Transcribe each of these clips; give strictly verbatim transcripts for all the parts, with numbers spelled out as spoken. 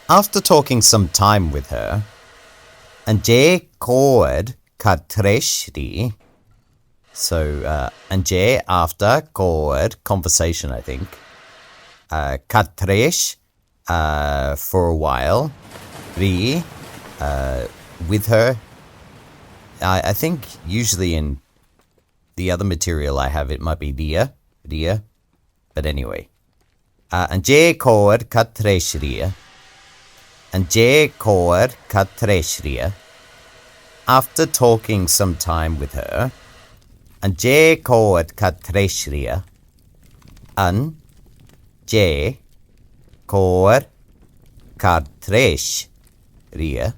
After talking some time with her, an dèidh còmhradh car treis rithe. So, uh, an dèidh, after, còmhradh, conversation, I think. Uh, car treis, uh, for a while. Rithe, uh, with her. I, I think usually in the other material I have, it might be rithe, rithe. But anyway. Uh, an dèidh còmhradh car treis rithe. An dèidh còmhradh car treis rithe. After talking some time with her. An dèidh còmhradh car treis rithe. An dèidh còmhradh car treis rithe.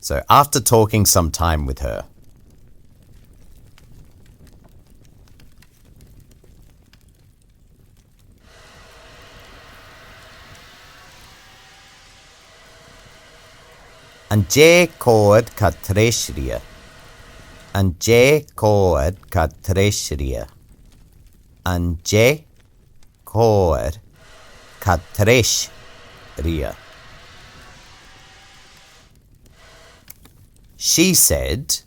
So, after talking some time with her. An dèidh còmhradh car treis rithe. An dèidh còmhradh car treis rithe. An dèidh còmhradh car treis rithe. She said,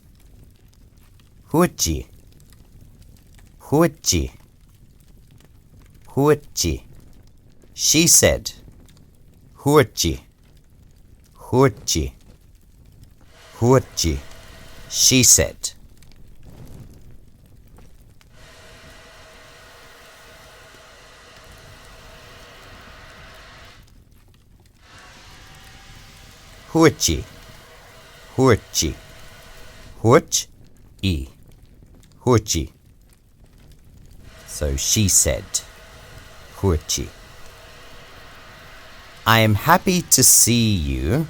thuirt i, thuirt i, thuirt i. She said, thuirt i, thuirt i, thuirt i. She said. Thuirt i. Thuirt i. Thuirt i. Thuirt i. So she said. Thuirt i. I am happy to see you.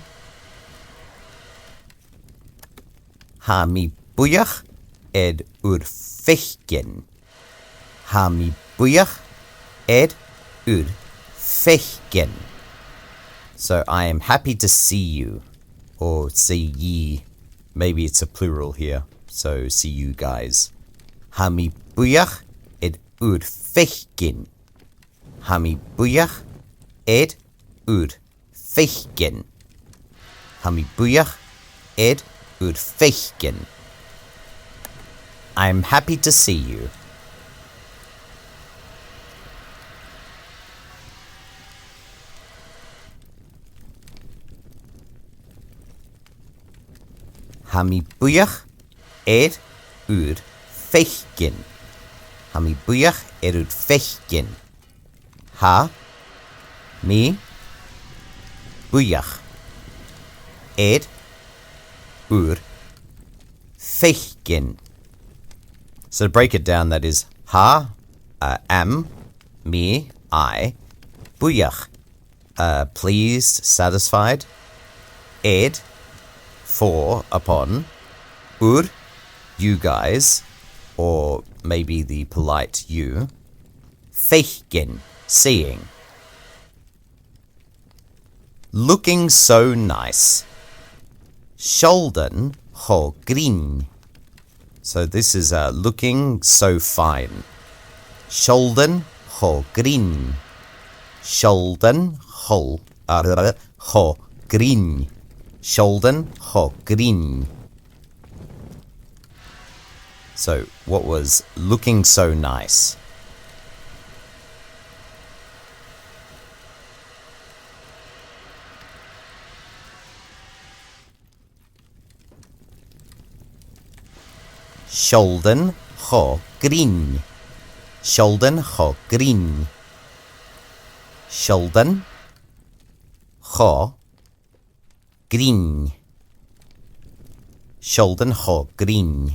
Tha mi buidheach air ur faicinn. Tha mi buidheach air ur faicinn. So I am happy to see you. Or see ye. Maybe it's a plural here. So see you guys. Tha mi buidheach air ur faicinn. Tha mi buidheach air ur faicinn. Tha mi buidheach air ur faicinn. I'm happy to see you. Tha mi buidheach air ur faicinn. Tha mi buidheach air ur faicinn. Tha mi buidheach air ur faicinn. So to break it down, that is tha, uh, am, mi, I, buidheach, uh, pleased, satisfied, air, for, upon, ur, you guys, or maybe the polite you, faicinn, seeing. Looking so nice. Sealltainn cho grinn. So this is, uh, looking so fine. Sealltainn cho grinn. Sealltainn cho, uh, cho grinn. Sealltainn cho grinn. So, what was looking so nice? Sealltainn cho grinn. Sealltainn cho grinn. Sealltainn cho grinn. Sealltainn cho grinn.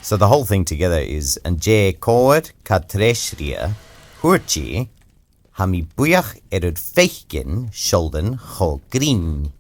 So the whole thing together is, an dèidh còmhradh car treis rithe, thuirt i, tha mi buidheach air ur faicinn sealltainn cho grinn.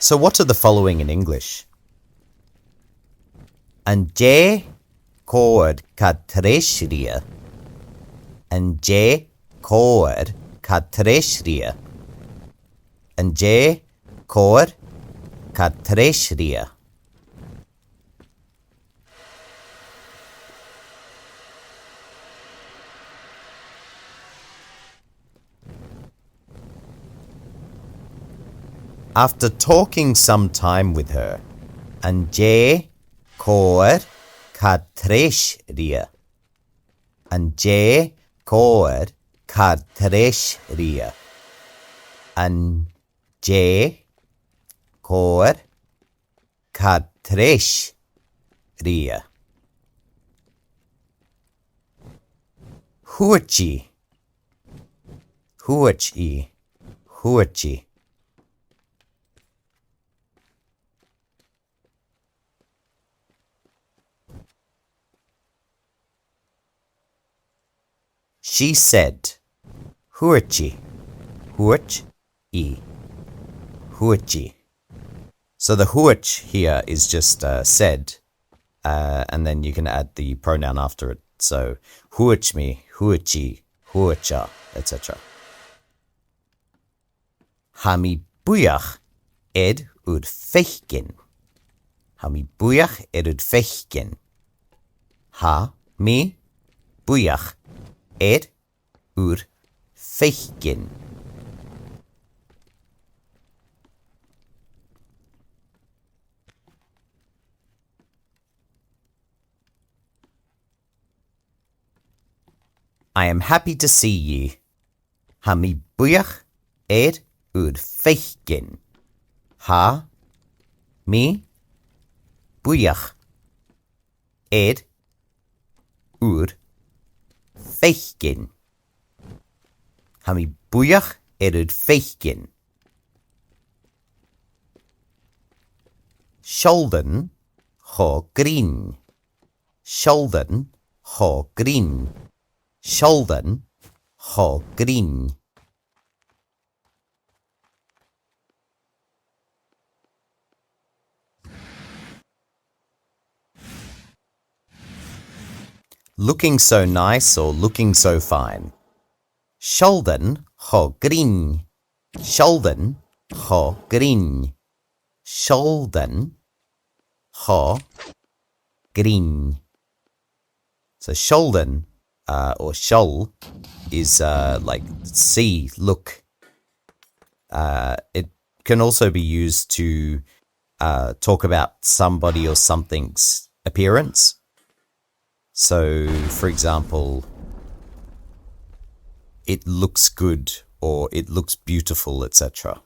So what are the following in English? An dèidh còir, càit an treis rithe? An dèidh còir, càit an treis rithe? An dèidh còir, càit an treis rithe? After talking some time with her, an dèidh còir, càit an treis rithe? An dèidh còir, càit an treis rithe? An dèidh còir, càit an treis rithe? Thuirt i. Thuirt i. Thuirt i. She said. Thuirt i. Thuirt i. Thuirt i. So the thuirt here is just, uh, said, uh, and then you can add the pronoun after it. So thuirt mi, thuirt i, thuirt e, et cetera. Tha mi buidheach air ur faicinn. Tha mi buidheach air ur faicinn. Tha mi buidheach air ur faicinn. I am happy to see you. Tha mi buidheach air ur faicinn. Tha mi buidheach air ur faicinn. Tha mi buidheach air ur faicinn. Sealltainn cho grinn. Sealltainn cho grinn. Sealltainn cho grinn. Looking so nice or looking so fine. Sealltainn cho grinn. Sealltainn cho grinn. Sealltainn cho grinn. So sealltainn, uh, or seall is, uh, like, see, look. Uh, it can also be used to, uh, talk about somebody or something's appearance. So, for example, it looks good or it looks beautiful, et cetera.